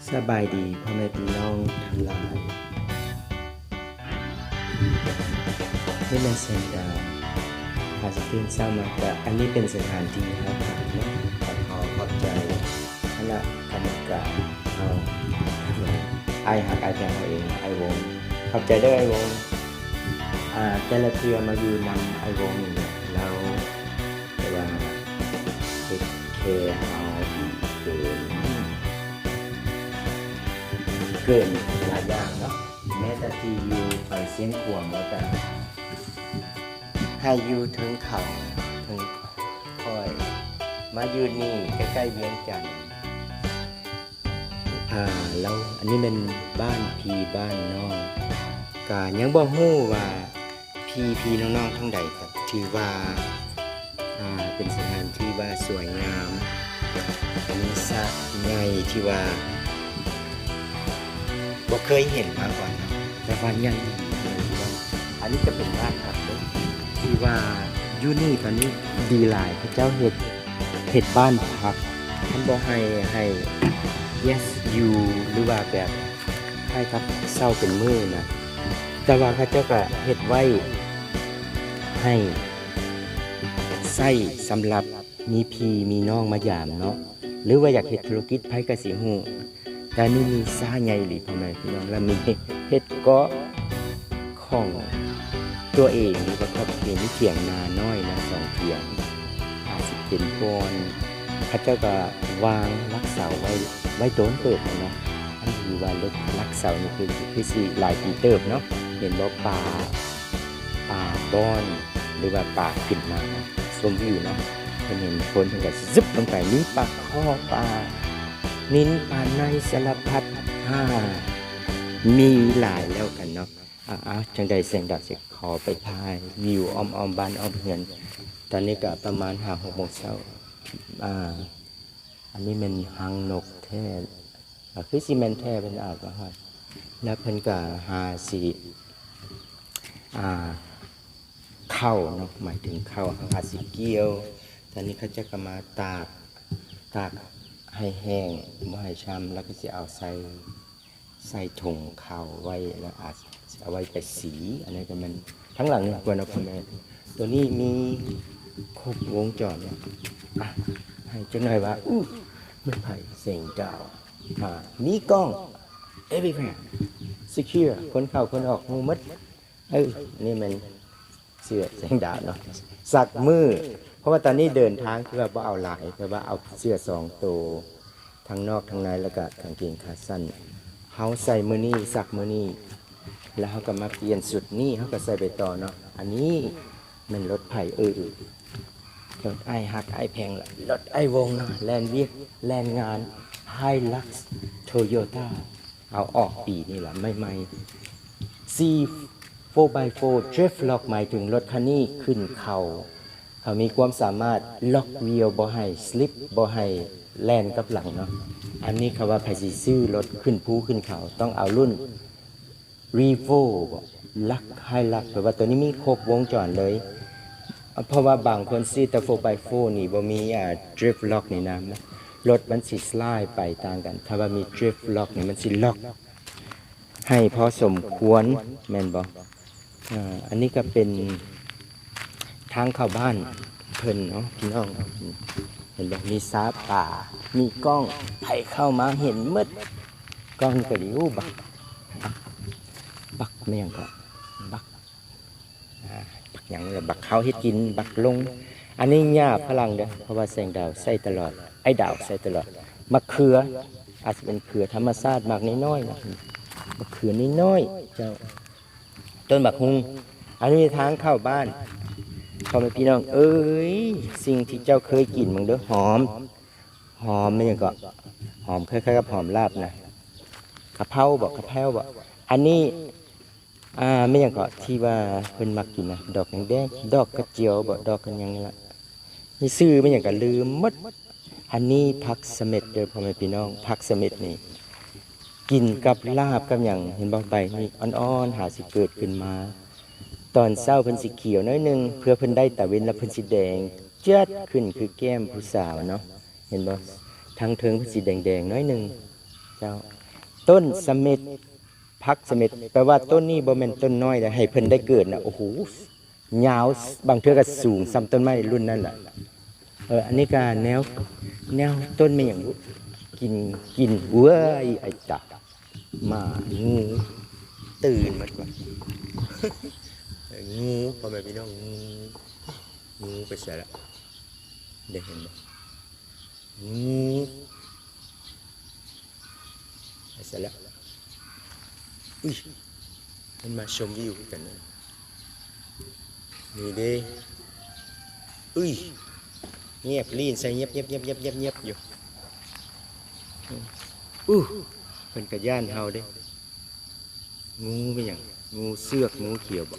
ສະບາຍດີພໍ່ແມ່ພີ່ນ້ອງທັງຫຼາຍ, ນີ້ແມ່ນແສງດາວ. ພາຊິຕື່ນເຊົ້າມາກະ ອັນນີ້ເປັນສະຖານທີ່ເຮົາພັກເນາະ. ຂໍຂອບໃຈຄະນະກຳມະການເຮົາ, ອ້າຍຮັກອ້າຍແພງເຮົາເອງ, ອ້າຍວົງ. ຂອບໃຈເດີອ້າຍວົງ. ອາ ແຕ່ລະເທື່ອມາຢູ່ນຳອ້າຍວົງນີ້ແຫຼະ, ລາວແບບວ່າເທກແຄເຮົາດີເກີນ ເກີນຫຼາຍຢ່າງເນາະ. ແມ້ແຕ່ທີ່ຢູ່ໄປຊຽງຂວາງ ແລ້ວກະໃຫ້ຢູ່ເທິງເຂົາ ເທິງຂ້ອຍ ມາຢູ່ນີ້ໃກ້ໆວຽງຈັນ. ອາ ແລ້ວອັນນີ້ແມ່ນບ້ານພີ່ບ້ານນ້ອງ, ກະຍັງບໍ່ຮູ້ວ່າພີ່ໆນ້ອງໆທາງໃດ, ກະຖືວ່າ ອາ ເປັນສະຖານທີ່ວ່າສວຍງາມ, ມີສະໃຫຍ່ທີ່ວ່າບໍ່ເຄີຍເຫັນມາກ່ອນເນາະ, ແຕ່ວ່າໃຫຍ່ດີ. ອັນນີ້ກະເປັນບ້ານພັກເດີ ທີ່ວ່າຢູ່ນີ້ຕອນນີ້ດີຫຼາຍ, ເຂົາເຈົ້າເຮັດ ເຮັດບ້ານພັກ. ເພິ່ນບໍ່ໃຫ້ ໃຫ້ guest ຢູ່ ຫຼືວ່າແບບຄ້າຍກັບເຊົ່າເປັນມື້ນະ, ແຕ່ວ່າເຂົາເຈົ້າກະເຮັດໄວ້ໃຫ້ໃຊ້ສຳລັບມີພີ່ມີນ້ອງມາຢາມເນາະ, ຫຼືວ່າຢາກເຮັດທຸລະກິດ ໃຜກະຊິຮູ້. ແຕ່ນີ້ມີສະໃຫຍ່ອີ່ຫຼີພໍ່ແມ່ພີ່ນ້ອງ, ແລ້ວມີເຮັດເກາະຂອງຕົວເອງ ຫຼືວ່າຂອບເຂດ, ມີຖຽງນານ້ອຍນະ ສອງຖຽງ, ອາດຊິເປັນບ່ອນ ເຂົາເຈົ້າກະວາງຫຼັກເສົາໄວ້ ໄວ້ດົນເຕີບແລ້ວເນາະ. ອັນທີ່ວ່າຫຼັກເສົານີ້ຄື ຄືຊິຫຼາຍປີເຕີບເນາະ. ເຫັນບໍ່ ປາ ປາບ່ອນ ຫຼືວ່າປາຂຶ້ນມາຊົມວິວເນາະ, ເພິ່ນເຫັນຄົນເພິ່ນກະຊຶບລົງໄປ, ມີປາຄໍ່ ປານິນ ປາໄນ ສາລະພັດ ອາ ມີຫຼາຍແລ້ວກັນເນາະ. ອາ ອາ ຈັ່ງໃດແສງດາວຊິຂໍໄປຖ່າຍວິວອ້ອມໆບ້ານອ້ອມເຮືອນ. ຕອນນີ້ກະປະມານຫ້າຫົກໂມງເຊົ້າ. ອາ ອັນນີ້ແມ່ນຮັງນົກແທ້, ອາ ຄືຊິແມ່ນແທ້, ເພິ່ນອາດວ່າຮອດ ແລ້ວເພິ່ນກະຫາຊິ ອາ ເຂົ້າເນາະ, ໝາຍເຖິງເຂົ້າ ເຮົາອາດຊິກ່ຽວ. ຕອນນີ້ເຂົາເຈົ້າກະມາຕາກ ຕາກໃຫ້ແຫ້ງ ບໍ່ໃຫ້ຊ້ຳ, ແລ້ວກະຊິເອົາໃສ່ ໃສ່ຖົງເຂົ້າໄວ້ ແລ້ວອາດຊິເອົາໄວ້ໄປສີ. ອັນນັ້ນກະແມ່ນທາງຫຼັງນີ້ ຄວນເອົາພໍ່ແມ່. ໂຕນີ້ມີຄົບວົງຈອນເນາະ. ອາ ໃຫ້ຈັກໜ້ອຍວ່າ ອູ້ ແມ່ນໃຜ ແສງດາວ. ອາ ມີກ້ອງ everywhere, secure, ຄົນເຂົ້າຄົນອອກຮູ້ໝົດ. ເອີ ອັນນີ້ແມ່ນເສື້ອແສງດາວເນາະ, ຊັກມື້ ເພາະວ່າຕອນນີ້ເດີນທາງຄືວ່າບໍ່ເອົາຫຼາຍ, ແຕ່ວ່າເອົາເສື້ອສອງໂຕ ທັງນອກທັງໃນ ແລ້ວກະກາງເກງຂາສັ້ນ. ເຮົາໃສ່ມື້ນີ້ ຊັກມື້ນີ້ ແລ້ວເຮົາກະມາປ່ຽນຊຸດນີ້ ເຮົາກະໃສ່ໄປຕໍ່ເນາະ. ອັນນີ້ແມ່ນລົດໃຜເອີຍ? ລົດອ້າຍຮັກອ້າຍແພງລະ ລົດອ້າຍວົງເນາະ, ແລ່ນວຽກແລ່ນງານ Hilux Toyota ເອົາອອກປີນີ້ລະໃໝ່ໆ. ສີ່ four by four drift lock ໝາຍເຖິງລົດຄັນນີ້ຂຶ້ນເຂົາ ເຂົາມີຄວາມສາມາດລັອກ wheel ບໍ່ໃຫ້ slip ບໍ່ໃຫ້ແລ່ນກັບຫຼັງເນາະ. ອັນນີ້ເຂົາວ່າໃຜຊິຊື້ລົດຂຶ້ນພູຂຶ້ນເຂົາ ຕ້ອງເອົາລຸ້ນ Revo ບໍ Lux Hilux ແປວ່າໂຕນີ້ມີຄົບວົງຈອນເລີຍ. ເພາະວ່າບາງຄົນຊື້ແຕ່ four by four ນີ້ ບໍ່ມີ ອາ drift lock ນີ້ນະ, ລົດມັນຊິ slide ໄປຕ່າງກັນ. ຖ້າວ່າມີ drift lock ນີ້ ມັນຊິລັອກໃຫ້ພໍສົມຄວນ ແມ່ນບໍ່? ອາ ອັນນີ້ກະເປັນທາງເຂົ້າບ້ານເພິ່ນເນາະ ພີ່ນ້ອງ. ເຫັນບໍ່? ມີສາປາ ມີກ້ອງ ໃຜເຂົ້າມາເຫັນໝົດ. ກ້ອງນີ້ກະດີ. ໂອ້ ບັກ ບັກ ບັກແມ່ນຫຍັງເກາະ? ບັກ ອາ ບັກຫຍັງລະ? ບັກເຂົ້າເຮັດກິນ ບັກຫຼົງ. ອັນນີ້ຫຍ້າຝຣັ່ງເດີ ເພາະວ່າແສງດາວໃສ່ຕະຫຼອດ ອ້າຍດາວໃສ່ຕະຫຼອດ. ໝາກເຂືອ ອາດຊິເປັນເຂືອທຳມະຊາດ ໝາກນ້ອຍໆນະ ໝາກເຂືອນ້ອຍໆ ເຈົ້າ. ຕົ້ນໝາກຫຸ່ງ. ອັນນີ້ທາງເຂົ້າບ້ານ ພໍ່ແມ່ພີ່ນ້ອງເອີຍ. ສິ່ງທີ່ເຈົ້າເຄີຍກິນເບິ່ງເດີ ຫອມ ຫອມແມ່ນຫຍັງເກາະ? ຫອມຄ້າຍໆກັບຫອມລາບນະ. ກະເພົາບໍ? ກະເພົາບໍ? ອັນນີ້ ອາ ແມ່ນຫຍັງເກາະ ທີ່ວ່າເພິ່ນມັກກິນນະ? ດອກແດງໆ ດອກກະຈຽວບໍ? ດອກກະຫຍັງນີ້ລະ. ມີຊື່ແມ່ນຫຍັງກະລືມໝົດ. ອັນນີ້ຜັກສະເໝັດເດີ ພໍ່ແມ່ພີ່ນ້ອງ. ຜັກສະເໝັດນີ້ ກິນກັບລາບກັບຫຍັງ ເຫັນບໍ່? ໃບນີ້ອ່ອນໆ ຫາຊິເກີດຂຶ້ນມາ. ຕອນເຊົ້າເພິ່ນຊິຂຽວໜ້ອຍໜຶ່ງ ເພື່ອເພິ່ນໄດ້ຕາເວັນ ແລ້ວເພິ່ນຊິແດງຈຶດຂຶ້ນຄືແກ້ມຜູ້ສາວເນາະ. ເຫັນບໍ່? ທາງເທິງເພິ່ນຊິແດງໆໜ້ອຍໜຶ່ງ ເຈົ້າ. ຕົ້ນສະເມັດ ຜັກສະເມັດ ແປວ່າຕົ້ນນີ້ບໍ່ແມ່ນຕົ້ນນ້ອຍເດ້ ໃຫ້ເພິ່ນໄດ້ເກີດນະ ໂອ້ໂຫ ຍາວ ບາງເທື່ອກໍສູງສ່ຳຕົ້ນໄມ້ລຸ້ນນັ້ນລະ. ເອີ ອັນນີ້ກໍແນວ ແນວຕົ້ນແມ່ນຫຍັງບຸ ກິນ ກິນ ເວີ້ຍ ໄອ້ຕາ ໝາ ງູ ຕື່ນໝົດກ່ອນ ງູ ພໍ່ແມ່ພີ່ນ້ອງ ງູ ງູໄປໃສລະ ໄດ້ເຫັນບໍ່? ງູ ໄປໃສລະ? ອຸ້ຍ ມັນມາຊົມວິວຄືກັນນະ ນີ້ເດ້. ອຸ້ຍ ງຽບລີ້ນໃສ່ ງຽບໆໆໆໆຢູ່. ອຸ້ ເພິ່ນກະຢ້ານເຮົາເດ້. ງູແມ່ນຫຍັງ? ງູເຊືອກ ງູຂຽວບໍ?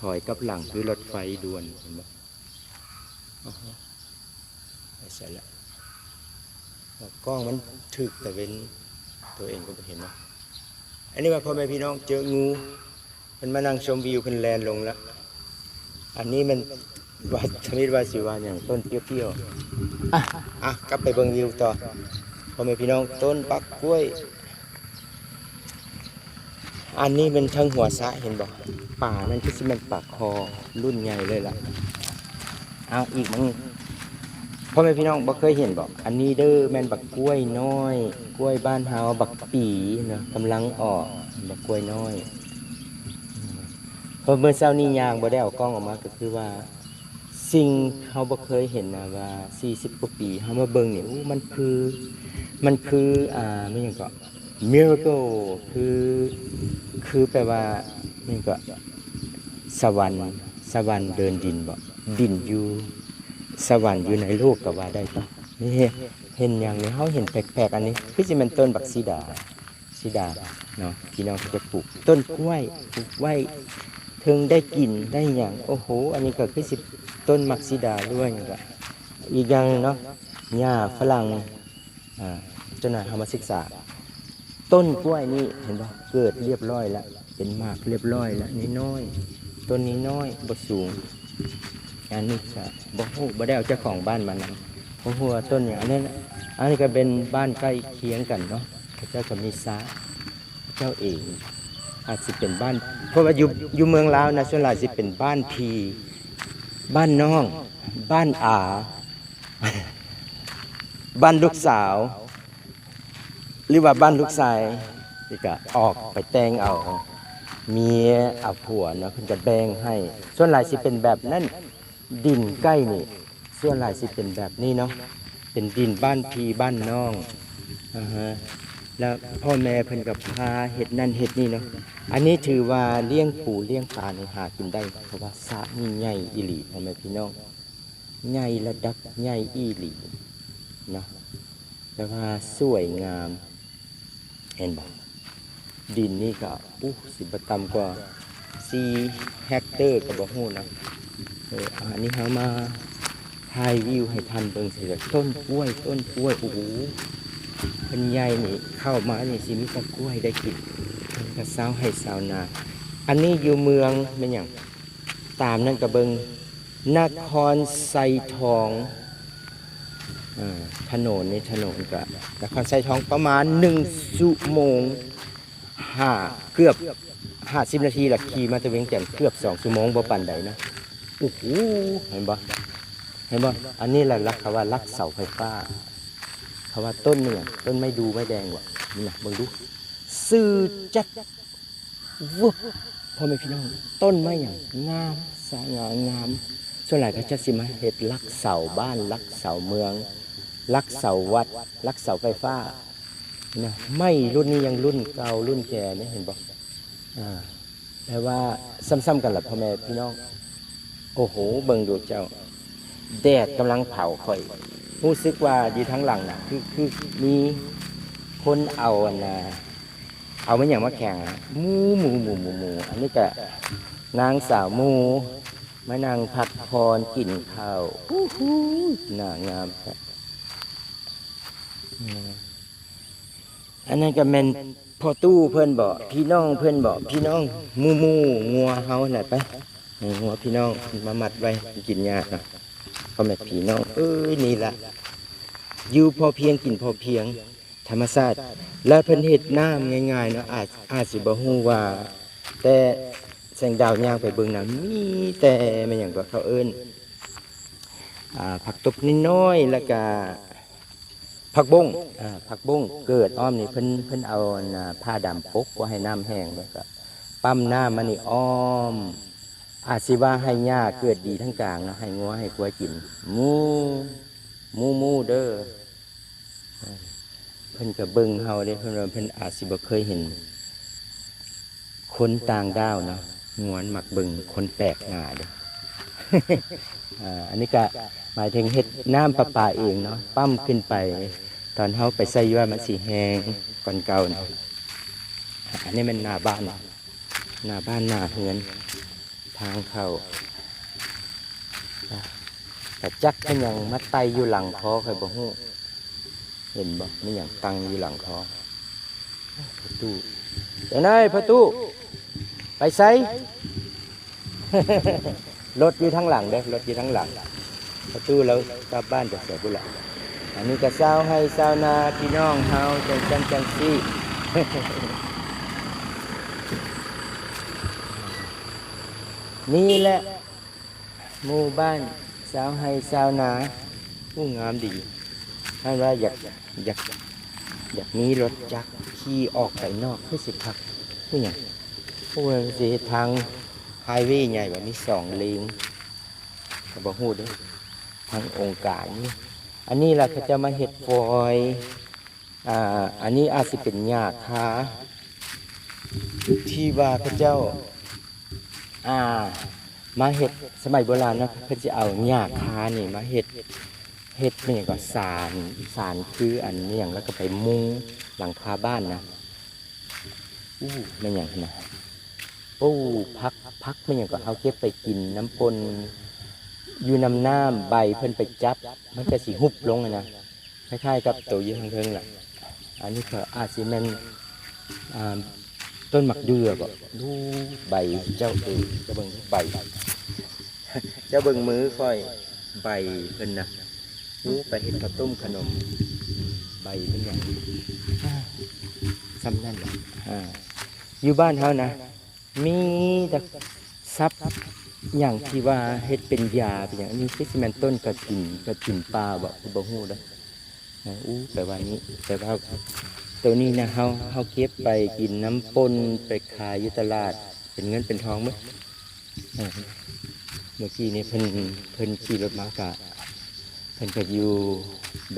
ຖອຍກັບຫຼັງຄືລົດໄຟດ່ວນ ເຫັນບໍ່? ອໍ ໄປໃສລະ? ກ້ອງມັນຖືກຕາເວັນ ໂຕເອງກໍບໍ່ເຫັນເນາະ. ອັນນີ້ວ່າພໍ່ແມ່ພີ່ນ້ອງເຈີງູ ເພິ່ນມານັ່ງຊົມວິວ ເພິ່ນແລ່ນລົງລະ. ອັນນີ້ມັນວ່າ ທຳອິດວ່າຊິວ່າຫຍັງ ຕົ້ນປ່ຽວໆ. ອ່ະ ອ່ະ ກັບໄປເບິ່ງວິວຕໍ່ ພໍ່ແມ່ພີ່ນ້ອງ ຕົ້ນບັກກ້ວຍ. ອັນນີ້ແມ່ນເທິງຫົວສະ ເຫັນບໍ່? ປານັ້ນຄືຊິແມ່ນປາຄໍ ລຸ້ນໃຫຍ່ເລີຍລະ. ເອົາອີກ ບາງ ພໍ່ແມ່ພີ່ນ້ອງບໍ່ເຄີຍເຫັນບໍ? ອັນນີ້ເດີແມ່ນບັກກ້ວຍນ້ອຍ ກ້ວຍບ້ານເຮົາ ບັກປີເນາະ ກຳລັງອອກ ບັກກ້ວຍນ້ອຍ. ເພາະມື້ເຊົ້ານີ້ຍ່າງບໍ່ໄດ້ເອົາກ້ອງອອກມາ ກໍຄືວ່າ ສິ່ງເຮົາບໍ່ເຄີຍເຫັນນະ ວ່າສີ່ສິບກວ່າປີ ເຮົາມາເບິ່ງນີ້ ໂອ້ ມັນຄື ມັນຄື ອ່າ ແມ່ນຫຍັງເກາະ miracle ຄື ຄືແປວ່າ ແມ່ນຫຍັງເກາະ ສະຫວັນ ສະຫວັນເດີນດິນບໍ ດິນຢູ່ສະຫວັນຢູ່ໃນໂລກກໍວ່າໄດ້ເນາະ. ນີ້ເຫັນຫຍັງນີ້ ເຮົາເຫັນແປກໆ ອັນນີ້ຄືຊິແມ່ນຕົ້ນບັກສີດາ ສີດາເນາະ ພີ່ນ້ອງເຂົາຈະປູກ ຕົ້ນກ້ວຍ ປູກໄວ້ເທິງໄດ້ກິນໄດ້ຫຍັງ. ໂອ້ໂຫ ອັນນີ້ກໍຄືຊິຕົ້ນໝາກສີດາ ຫຼືວ່າຫຍັງກະ ອີກຢ່າງໜຶ່ງເນາະ ຫຍ້າຝຣັ່ງ. ອ່າ ເຈົ້າໜ້າເຮົາມາສຶກສາ ຕົ້ນກ້ວຍນີ້ ເຫັນບໍ່ ເກີດລຽບຮ້ອຍລະ ເປັນໝາກລຽບຮ້ອຍລະ ນ້ອຍໆ ຕົ້ນນ້ອຍໆ ບໍ່ສູງ. ອັນນີ້ກະບໍ່ຮູ້ ບໍ່ໄດ້ເອົາເຈົ້າຂອງບ້ານມານຳ ບໍ່ຮູ້ວ່າຕົ້ນຫຍັງ. ອັນນັ້ນ ອັນນີ້ກະເປັນບ້ານໃກ້ຄຽງກັນເນາະ ເຂົາເຈົ້າກະມີສະ ເຈົ້າເອງ ອາດຊິເປັນບ້ານ ເພາະວ່າຢູ່ ຢູ່ເມືອງລາວນະ ສ່ວນຫຼາຍຊິເປັນບ້ານພີ່ ບ້ານນ້ອງ ບ້ານອາ ບ້ານລູກສາວ ຫຼືວ່າບ້ານລູກຊາຍ ທີ່ກະອອກໄປແຕ່ງເອົາເມຍເອົາຜົວເນາະ ເພິ່ນກະແບ່ງໃຫ້ ສ່ວນຫຼາຍຊິເປັນແບບນັ້ນ. ດິນໃກ້ນີ້ ສ່ວນຫຼາຍຊິເປັນແບບນີ້ເນາະ ເປັນດິນບ້ານພີ່ບ້ານນ້ອງ ອາຮະ ແລ້ວພໍ່ແມ່ເພິ່ນກໍພາເຮັດນັ້ນເຮັດນີ້ເນາະ. ອັນນີ້ຖືວ່າລ້ຽງປູລ້ຽງປານີ້ຫາກິນໄດ້ ເພາະວ່າສະນີ້ໃຫຍ່ອີ່ຫຼີ ພໍ່ແມ່ພີ່ນ້ອງ ໃຫຍ່ລະດັບໃຫຍ່ອີ່ຫຼີເນາະ ແຕ່ວ່າສວຍງາມ. ເຫັນບໍ່? ດິນນີ້ກໍ ອູ້ ຊິບໍ່ຕ່ຳກວ່າສີ່ເຮັກເຕີກໍບໍ່ຮູ້ນະ. ເອີ ອັນນີ້ເຮົາມາຖ່າຍວິວໃຫ້ທ່ານເບິ່ງຊື່ໆ ຕົ້ນກ້ວຍ ຕົ້ນກ້ວຍ ໂອ້ໂຫ ເພິ່ນໃຫຍ່ນີ້ ເຂົ້າມານີ້ຊິມີແຕ່ກ້ວຍໄດ້ກິນ ເພິ່ນກໍຊາວໄຮ່ຊາວນາ. ອັນນີ້ຢູ່ເມືອງແມ່ນຫຍັງ? ຕາມນັ້ນກໍເບິ່ງ ນະຄອນໄຊທອງ ເອີ ຖະໜົນນີ້ ຖະໜົນກະນະຄອນໄຊທອງປະມານໜຶ່ງຊົ່ວໂມງ ຫາ ເກືອບຫ້າສິບນາທີລະ ຂີ່ມາແຕ່ວຽງຈັນເກືອບສອງຊົ່ວໂມງ ບໍ່ປານໃດນະ. ໂອ້ໂຫ ເຫັນບໍ່ ເຫັນບໍ່? ອັນນີ້ລະ ເຂົາວ່າລັກເສົາໄຟຟ້າ ເຂົາວ່າຕົ້ນຫຍັງ ຕົ້ນໄມ້ດູ່ໄມ້ແດງບໍ? ນີ້ນະ ເບິ່ງດູ ຊື່ຈັດ ວຶບ ພໍ່ແມ່ພີ່ນ້ອງ ຕົ້ນໄມ້ຫຍັງງາມ ສະຫງ່າງາມ. ສ່ວນຫຼາຍເຂົາເຈົ້າຊິມາເຮັດລັກເສົາບ້ານ ລັກເສົາເມືອງ ລັກເສົາວັດ ລັກເສົາໄຟຟ້ານະ. ໄມ້ລຸ້ນນີ້ຍັງລຸ້ນເກົ່າລຸ້ນແກ່ເດ້ ເຫັນບໍ່? ອ່າ ແຕ່ວ່າຊ້ຳໆກັນລະ ພໍ່ແມ່ພີ່ນ້ອງ. ໂອ້ໂຫ ເບິ່ງດູເຈົ້າ ແດດກຳລັງເຜົາຂ້ອຍ ຮູ້ສຶກວ່າຢູ່ທາງຫຼັງນະ ຄື ຄືມີຄົນເອົາອັນນາ ເອົາແມ່ນຫຍັງມາແຂງ ໝູ ໝູ ໝູ ໝູ ໝູ. ອັນນີ້ກະນາງສາວໝູ ມານັ່ງພັກຜ່ອນກິນເຂົ້າ ອູ້ຫູ ໜ້າງາມແທ້. ອັນນັ້ນກະແມ່ນພໍ່ຕູ້ເພິ່ນບໍ ພີ່ນ້ອງເພິ່ນບໍ ພີ່ນ້ອງໝູ່ໆ ງົວເຮົາຫັ້ນແຫຼະ ໄປ ໃຫ້ງົວພີ່ນ້ອງມາມັດໄວ້ກິນຫຍ້າເນາະ ພໍ່ແມ່ພີ່ນ້ອງເອີຍ. ນີ້ລະ ຢູ່ພໍພຽງກິນພໍພຽງ ທຳມະຊາດ ແລະເພິ່ນເຮັດນ້ຳງ່າຍໆເນາະ ອາດ ອາດຊິບໍ່ຮູ້ວ່າ ແຕ່ແສງດາວຍ່າງໄປເບິ່ງນະ ມີແຕ່ແມ່ນຫຍັງກໍເຂົາເອີ້ນ ອ່າ ຜັກຕົບນ້ອຍໆ ແລ້ວກະຜັກບົ້ງ ອ່າ ຜັກບົ້ງເກີດອ້ອມນີ້ ເພິ່ນ ເພິ່ນເອົາອັນ ອ່າ ຜ້າດຳປົກບໍ່ໃຫ້ນ້ຳແຫ້ງ ແລ້ວກະປ້ຳນ້ຳມານີ້ອ້ອມ ອາດຊິວ່າໃຫ້ຫຍ້າເກີດດີທັງກາງເນາະ ໃຫ້ງົວໃຫ້ຄວາຍກິນ ໝູ ໝູ ໝູເດີ. ເພິ່ນກໍເບິ່ງເຮົາເດ້ ເພິ່ນວ່າເພິ່ນອາດຊິບໍ່ເຄີຍເຫັນຄົນຕ່າງດ້າວເນາະ ງວນມັກເບິ່ງຄົນແປກໜ້າເດ້. ອ່າ ອັນນີ້ກະໝາຍເຖິງເຮັດນ້ຳປະປາເອງເນາະ ປ້ຳຂຶ້ນໄປ ຕອນເຮົາໄປໃຊ້ຢູ່ບ້ານມັນຊິແຮງກວ່າເກົ່າເນາະ. ອັນນີ້ແມ່ນໜ້າບ້ານ ໜ້າບ້ານໜ້າເຮືອນ ທາງເຂົ້າ. ອາ ກະຈັກເປັນຫຍັງມາໄຕ່ຢູ່ຫຼັງຄໍ ຂ້ອຍບໍ່ຮູ້ ເຫັນບໍ່ ມີຫຍັງຕັ້ງຢູ່ຫຼັງຄໍ. ພໍ່ຕູ້ ເຈົ້ານາຍ ພໍ່ຕູ້ ໄປໃສ? ລົດຢູ່ທາງຫຼັງເດ້ ລົດຢູ່ທາງຫຼັງ. ພໍ່ຕູ້ລາວກັບບ້ານໄປໃສບຸລະ. ອັນນີ້ກໍຊາວໄຮ່ຊາວນາພີ່ນ້ອງເຮົາ ຈັ່ງຊັ້ນຈັ່ງຊີ້. ນີ້ແຫຼະ ໝູ່ບ້ານຊາວໄຮ່ຊາວນາ. ໂອ້ ງາມດີ. ທ່ານວ່າຢາກ ຢາກ ຢາກມີລົດຈັກຂີ່ອອກໄປນອກ ຄືຊິຄັກຄືຫຍັງ. ໂອ້ ຊິເຮັດທາງໄຮເວໃຫຍ່ ແບບມີສອງເລນ ກໍບໍ່ຮູ້ເດ້ ທາງອົງການນີ້. ອັນນີ້ລະເຂົາເຈົ້າມາເຮັດຟອຍ ອ່າ ອັນນີ້ອາດຊິເປັນຫຍ້າຄາ ທີ່ວ່າເຂົາເຈົ້າ ອ່າ ມາເຮັດ ສະໄໝໂບລານເນາະ ເພິ່ນຊິເອົາຫຍ້າຄານີ້ມາເຮັດ ເຮັດແມ່ນຫຍັງກໍ ສານ ສານຄືອັນຫຍັງ ແລ້ວກໍໄປມຸງຫຼັງຄາບ້ານນະ. ອູ້ ແມ່ນຫຍັງຫັ້ນນະ? ປູ ຜັກ ຜັກແມ່ນຫຍັງກໍ ເຮົາເກັບໄປກິນນຳປົ່ນຢູ່ນຳນ້ຳ ໃບເພິ່ນໄປຈັບ ມັນກໍຊິຫຸບລົງຫັ້ນນະ ຄ້າຍໆກັບໂຕຢູ່ທາງເທິງລະ. ອັນນີ້ກໍອາດຊິແມ່ນ ອ່າ ຕົ້ນໝາກເດື່ອບໍ? ດູໃບເຈົ້າເອີຍ ເຈົ້າເບິ່ງໃບ ເຈົ້າເບິ່ງມືຂ້ອຍ ໃບເພິ່ນນະ. ໂອ້ ໄປເຮັດເຂົ້າຕົ້ມຂະໜົມ ໃບເປັນຫຍັງ ຊ່ຳນັ້ນລະ. ອ່າ ຢູ່ບ້ານເຮົານະ ມີແຕ່ສັບຫຍັງທີ່ວ່າເຮັດເປັນຢາເປັນຫຍັງ ອັນນີ້ຄືຊິແມ່ນຕົ້ນກະຈິນ ກະຈິນປ່າບໍ ຄືບໍ່ຮູ້ເດີ້. ອູ້ ແປວ່ານີ້ ແຕ່ວ່າໂຕນີ້ນະ ເຮົາ ເຮົາເກັບໄປກິນນຳປົ່ນ ໄປຂາຍຢູ່ຕະຫຼາດ ເປັນເງິນເປັນທອງເບິດ. ເອີ ເມື່ອກີ້ນີ້ເພິ່ນ ເພິ່ນຂີ່ລົດມາກະ ເພິ່ນກະຢູ່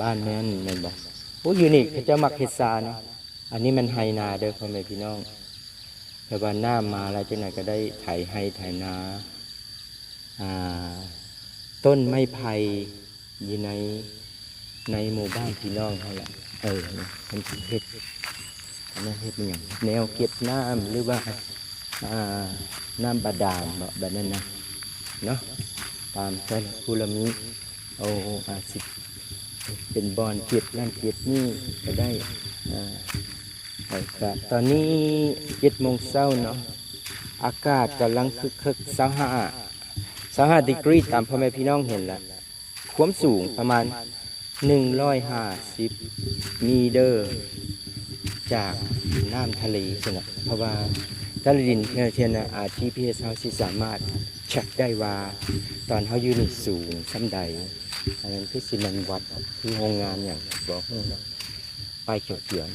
ບ້ານແມ່ນ ແມ່ນບໍ່? ໂອ້ ຢູ່ນີ້ເຂົາເຈົ້າມັກເຮັດຊາເນາະ. ອັນນີ້ແມ່ນໄຮ່ນາເດີພໍ່ແມ່ພີ່ນ້ອງ ແຕ່ວ່ານ້ຳມາແລ້ວ ຈັ່ງໃດກໍໄດ້ໄຖໄຮ່ໄຖນາ. ອ່າ ຕົ້ນໄມ້ໄຜ່ ຢູ່ໃນ ໃນໝູ່ບ້ານພີ່ນ້ອງເຮົາລະ. ເອີ ເພິ່ນເຮັດ ອັນນັ້ນເຮັດຫຍັງ ແນວເກັບນ້ຳ ຫຼືວ່າ ອ່າ ນ້ຳບາດານບໍ ແບບນັ້ນນະ ເນາະ ຕາມແຕ່ລະຜູ້ລະມີ. ໂອ້ ອາດຊິເປັນບ່ອນເກັບນັ້ນເກັບນີ້ກໍໄດ້. ເອີ ແລ້ວກະຕອນນີ້ເຈັດໂມງເຊົ້າເນາະ ອາກາດກຳລັງຄຶກໆ ຊາວຫ້າ ຊາວຫ້າດີກຣີ ຕາມພໍ່ແມ່ພີ່ນ້ອງເຫັນລະ. ຄວາມສູງປະມານໜຶ່ງຮ້ອຍຫ້າສິບມີເຕີຈາກນ້ຳທະເລຊັ້ນນະ ເພາະວ່າໃຕ້ດິນເທື່ອ ເທື່ອນະ ອ່າ ຈີພີເອັສ ເຮົາຊິສາມາດເຊັກໄດ້ວ່າ ຕອນເຮົາຢູ່ນີ້ສູງສ່ຳໃດ. ອັນນັ້ນຄືຊິແມ່ນວັດ ຄືໂຮງງານຫຍັງ ບໍ່ຮູ້ເນາະ ປ້າຍຂຽວ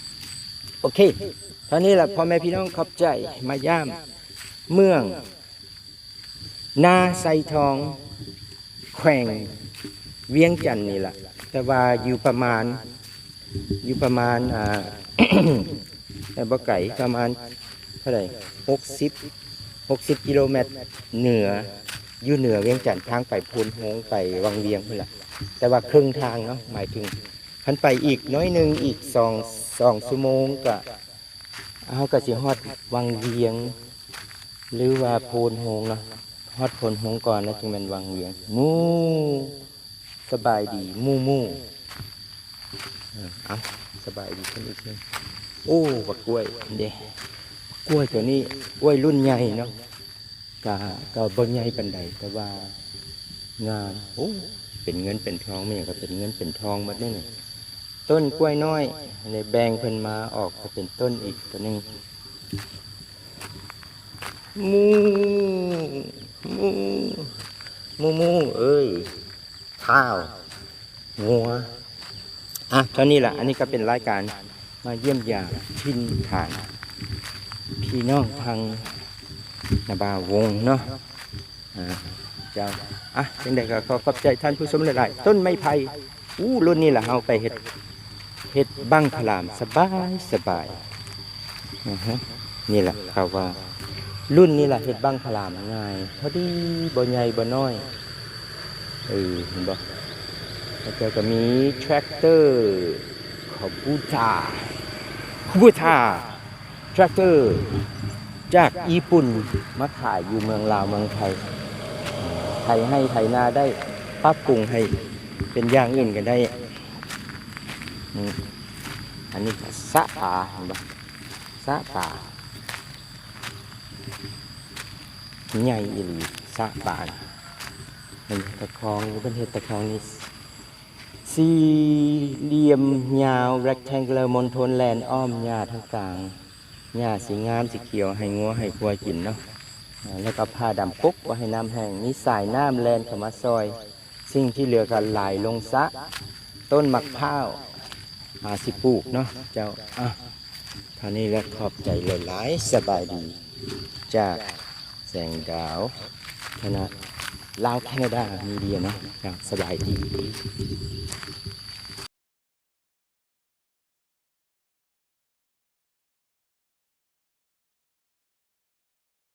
ໆ. ໂອເຄ ເທົ່ານີ້ລະ ພໍ່ແມ່ພີ່ນ້ອງ ຂອບໃຈ ມາຢ້າມເມືອງ ນາໄຊທອງ ແຂວງວຽງຈັນນີ້ລະ ແຕ່ວ່າຢູ່ປະມານ ຢູ່ປະມານ ອ່າ ບໍ່ໄກ ປະມານເທົ່າໃດ ຫົກສິບ ຫົກສິບກິໂລແມັດເໜືອ ຢູ່ເໜືອວຽງຈັນ ທາງໄປໂພນໂຮງ ໄປວັງວຽງພຸ້ນລະ. ແຕ່ວ່າເຄິ່ງທາງເນາະ ໝາຍເຖິງຄັນໄປອີກໜ້ອຍໜຶ່ງ ອີກສອງ ສອງຊົ່ວໂມງກະ ເຮົາກໍຊິຮອດວັງວຽງ ຫຼືວ່າໂພນໂຮງເນາະ ຮອດໂພນໂຮງກ່ອນ ແລ້ວຈຶ່ງແມ່ນວັງວຽງ. ໝູ່ ສະບາຍດີໝູ່ໆ. ເອີ ເອົາ ສະບາຍດີເພິ່ນອີກເດີ. ໂອ້ ບັກກ້ວຍເດ້ ກ້ວຍໂຕນີ້ ກ້ວຍລຸ້ນໃຫຍ່ເນາະ. ກະ ກະບໍ່ໃຫຍ່ປານໃດ ແຕ່ວ່າງາມ. ໂອ້ ເປັນເງິນເປັນທອງ ແມ່ນຫຍັງກໍເປັນເງິນເປັນທອງໝົດເດ້ນີ້. ເ ຕົ້ນກ້ວຍນ້ອຍ ແລ້ວແບ່ງເພິ່ນມາອອກເປັນຕົ້ນອີກໂຕໜຶ່ງ. ໝູ ໝູ ໝູ ໝູເອີຍ ທ້າວ ງົວ. ອ່ະ ເທົ່ານີ້ລະ. ອັນນີ້ກໍເປັນລາຍການມາຢ້ຽມຢາມຖິ່ນຖານພີ່ນ້ອງທາງນາບາວົງເນາະ. ອ່າ ເຈົ້າ ອ່ະ ຈັ່ງໃດກໍຂໍຂອບໃຈທ່ານຜູ້ຊົມຫຼາຍໆ. ຕົ້ນໄມ້ໄຜ່ ອູ້ ລຸ້ນນີ້ລະເຮົາໄປເຮັດ ເຮັດບັ້ງພະລາມສະບາຍ ສະບາຍ. ອືຮຶ ນີ້ລະເຂົາວ່າລຸ້ນນີ້ລະເຮັດບັ້ງພະລາມງ່າຍ ພໍດີ ບໍ່ໃຫຍ່ບໍ່ນ້ອຍ. ເອີ ເຫັນບໍ່? ແລ້ວເຈົ້າກໍມີແທຣັກເຕີຄູບູຕາ ຄູບູຕາ ແທຣັກເຕີຈາກຍີ່ປຸ່ນມາຂາຍຢູ່ເມືອງລາວເມືອງໄທ ໄຖໄຮ່ໄຖນາໄດ້ ປັບປຸງໃຫ້ເປັນຢ່າງອື່ນກໍໄດ້. ອືມ ອັນນີ້ກໍສະປາ ເຫັນບໍ່? ສະປາ ໃຫຍ່ອີ່ຫຼີ ສະປາ. ເຫັນຕະຄອງຢູ່ ເພິ່ນເຮັດຕະຄອງນີ້ ສີ່ຫຼ່ຽມຍາວ rectangular ມົນທົນແລ່ນອ້ອມຫຍ້າທາງກາງ. ຫຍ້າສີງາມສີຂຽວໃຫ້ງົວໃຫ້ຄວາຍກິນເນາະ. ແລ້ວກໍຜ້າດຳປົກບໍ່ໃຫ້ນ້ຳແຫ້ງ. ມີສາຍນ້ຳແລ່ນເຂົ້າມາຊ່ອຍ. ສິ່ງທີ່ເຫຼືອກໍໄຫຼລົງສະ. ຕົ້ນໝາກພ້າວ ຫາຊິປູກເນາະເຈົ້າ. ອ່ະ ເທົ່ານີ້ແຫຼະ ຂອບໃຈຫຼາຍໆ. ສະບາຍດີ ຈາກແສງດາວ ຄະນະລາວແຄນາດາມີເດຍເນາະເຈົ້າ. ສະບາຍດີ.